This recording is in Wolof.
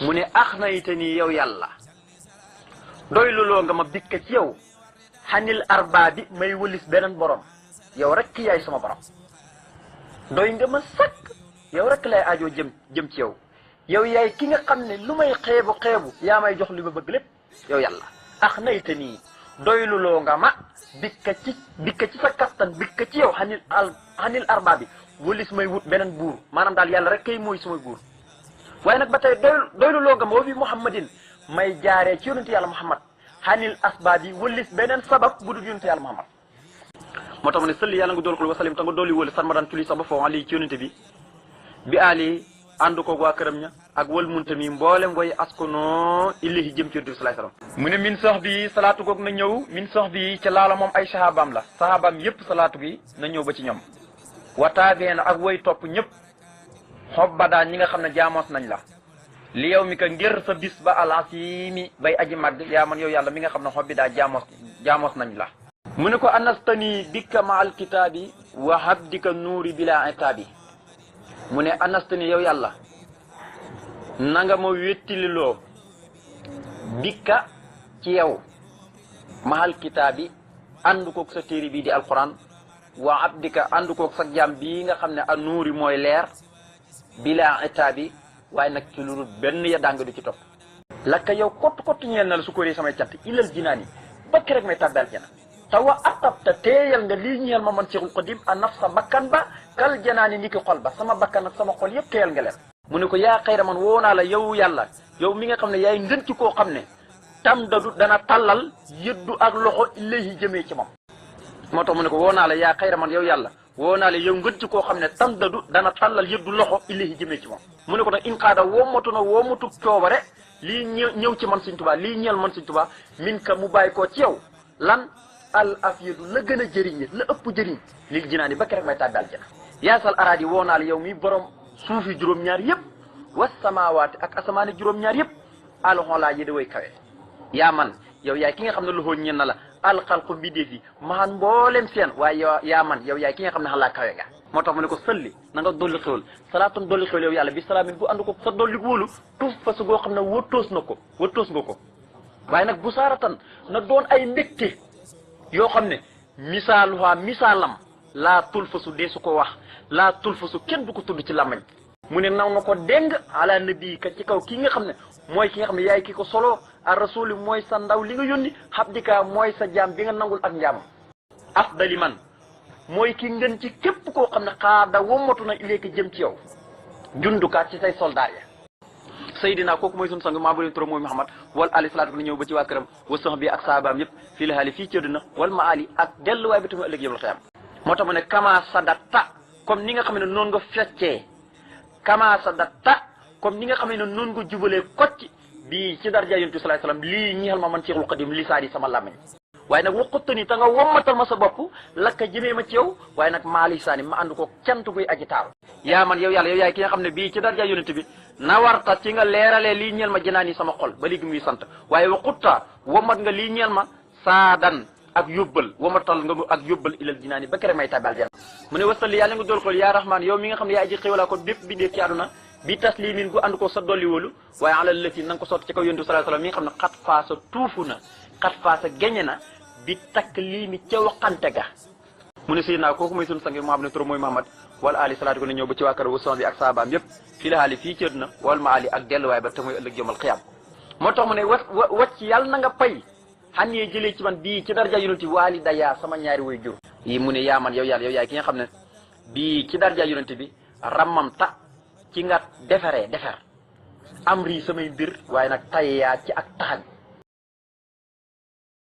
mu ne ax na ite nii yow yàlla doyluloo nga ma bikka ci yow xanil arbaa bi may wëlis beneen borom yow rek ki yaay sama borom doy nga ma sakk yow rek lay ajoo jëm ci yow yow yaay ki nga xam ne lu may xeebu yaa may jox li ma bëgg lépp yow yàlla ax na ite nii doyluloo nga ma bikka ci sa kattan bikka ci yow xanil arbaa bi wëlis may wut beneen buur maanaam daal yàlla rek kay mooy sama buur waaye nag ba tey doyluloo nga ma wa bi muhammadin may jaaree ci yonente yàlla muhammad xanil asbaab yi wëlis beneen sabab bu dul yonente yàlla muhammad moo tax mu ne sëlli yàlla nga dool xul wasalim ta nga dooli wëli san ma daan tuli sax ba foofu lii ci yonente bi ali ànd ko waa këram ña ak wal munta mi mboolem way askonoo illahi jëm ci yonente bi salaay salaam mu ne min sox bi salaatu goog na ñëw min sox bi ca laala moom ay sahabaam la sahabaam yépp salaatu gi na ñëw ba ci ñoom wataabee na ak way topp ñëpp xob ba daan ñi nga xam ne jaamoos nañ la li yow mi ka ngir sa bis ba alasimi bay aji màgg yaa man yow yàlla mi nga xam ne xob bi daa jaamoos nañ la mu ne ko anastani bikka ma alkitaabi wa habdika nuuri bila itaabi mu ne anastani yow yàlla nanga ma wettililoo bikka ci yow ma alkitaabi ànd koog sa téere bii di alquran wa abdika ànd koog sa jaam bii nga xam ne a nuuri mooy leer bila itaabi waaye nag ci lu benn ya dàng du ci topp lakka yow kott ñeel na la su ko ree samay cant ilal jinaani bakk rek may tàbbal jana te wa atabta teeyal nga lii ñeel ma man Seexul Xadim a naf sa bakkan ba kal janaani ni ki xol ba sama bakkan ak sama xol yëpp teeyal nga leen mu ne ko yaa xayra man woo naa la yow yàlla yow mi nga xam ne yaay ngën ci koo xam ne tam dadu dana tàllal yëddu ak loxo ilayhi jëmee ci moom moo tax mu ne ko woo naa la yaa xayra man yow yàlla woo naa la yow ngën ci koo xam ne tam dadu dana tàllal yëddu loxo ilayhi jëmee ci moom mu ne ko nag in xaada woomatu coobare lii ñëw ci man Sëñ Tuubaa lii ñeel man Sëñ Tuubaa min ka mu bàyyi koo ci yow lan al afiyadu la gën a jëriñ la ëpp jëriñ lil jinaani ba rek may tàbbi aljana yaasal araadi woo naa la yow mi borom suufi juróom-ñaar yëpp was samaawaati ak asamaani juróom-ñaar yëpp alxolaa yi da way kawe yaa man yow yaay ki nga xam ne loxoo ñen na la alxalqu mbindeef yi maan mboolem seen waaye yaa man yow yaay ki nga xam ne xalaa kawe nga moo tax mu ne ko sëlli na nga dolli xéwal salaatoon dolli xéwal yow yàlla bi salaamin bu ànd ko sa dolli wóolu tuuf fa su goo xam ne wëttoos nga ko waaye nag bu saaratan na doon ay mbégte yoo xam ne misaalam laa tulfasu dee su ko wax laa tulfasu kenn du ko tudd ci làmmañ mu ne naw na ko déng ala nabi ka ci kaw kii nga xam ne mooy ki nga xam ne yaay ki ko solo ar rasuli mooy sa ndaw li nga yónni xabdika mooy sa jaam bi nga nangul ak njaam afdali man mooy ki ngën ci képp koo xam ne xaada wommatu na ileeki jëm ci yow jundukaat ci say soldat ya Seydina kooku mooy sunu sang maa bu leen trop mooy Muhammad wal ali salaatu na ñëw ba ci waa këram wa sax bi ak saabaam yëpp fii la xaali fii ci àddina wal ma ali ak delluwaay bi tamit ëllëg yëmal xiyam moo tax mu ne kama sadatta comme ni nga xam ne noonu nga feccee kama sadatta comme ni nga xam ne noonu nga jubalee kocc bii ci darja yonent bi sallallahu alayhi wasallam lii ñeexal ma man Seexul Xadim li saa di sama làmmiñ waaye nag waxutta ni te nga wommatal ma sa bopp lakka jëmee ma ci yow waaye nag maa lisaani ma ànd ko cant guy aji taaru yaa man yow yàlla yow yaay ki nga xam ne bii ci darja yonent bi nawarta ci nga leeralee lii ñeel ma jënaan yi sama xol ba léegi muy sant waaye waxutta wommat nga lii ñeel ma saadan ak yóbbal wommatal nga ak yóbbal ilal jinaani ba kere may tabal jana mu ne wasali yàlla nga dool xol yaa rahmaan yow mi nga xam ne yaa aji xéwalaa ko bépp bi dee ci àdduna bi taslimin gu ànd ko sa dolli wóolu waaye alal lëti na nga ko sotti ci kaw yonent bi sallallahu alayhi wasallam mi nga xam ne xat faasa tuufu na xat faasa geñe na bi takk lii mi ca waxante ga mu ne Seydina kooku mooy sunu sang moo xam ne trop mooy Muhammad wala ali salaatu ko ne ñëw ba ci waa kër wason bi ak saabaam yëpp fii la xaali fii ci àdduna wal ma ali ak delluwaay ba te mooy ëllëg jomal xiyaam moo tax mu ne wacc yàlla na nga pay xam yee jëlee ci man bii ci darja yonent bi waali dayaa sama ñaari way jur yi mu ne yaa man yow yàlla yow yaay ki nga xam ne bii ci darja yonent bi ramam ta ci nga defer am rii samay mbir waaye nag tayyaa ci ak taxañ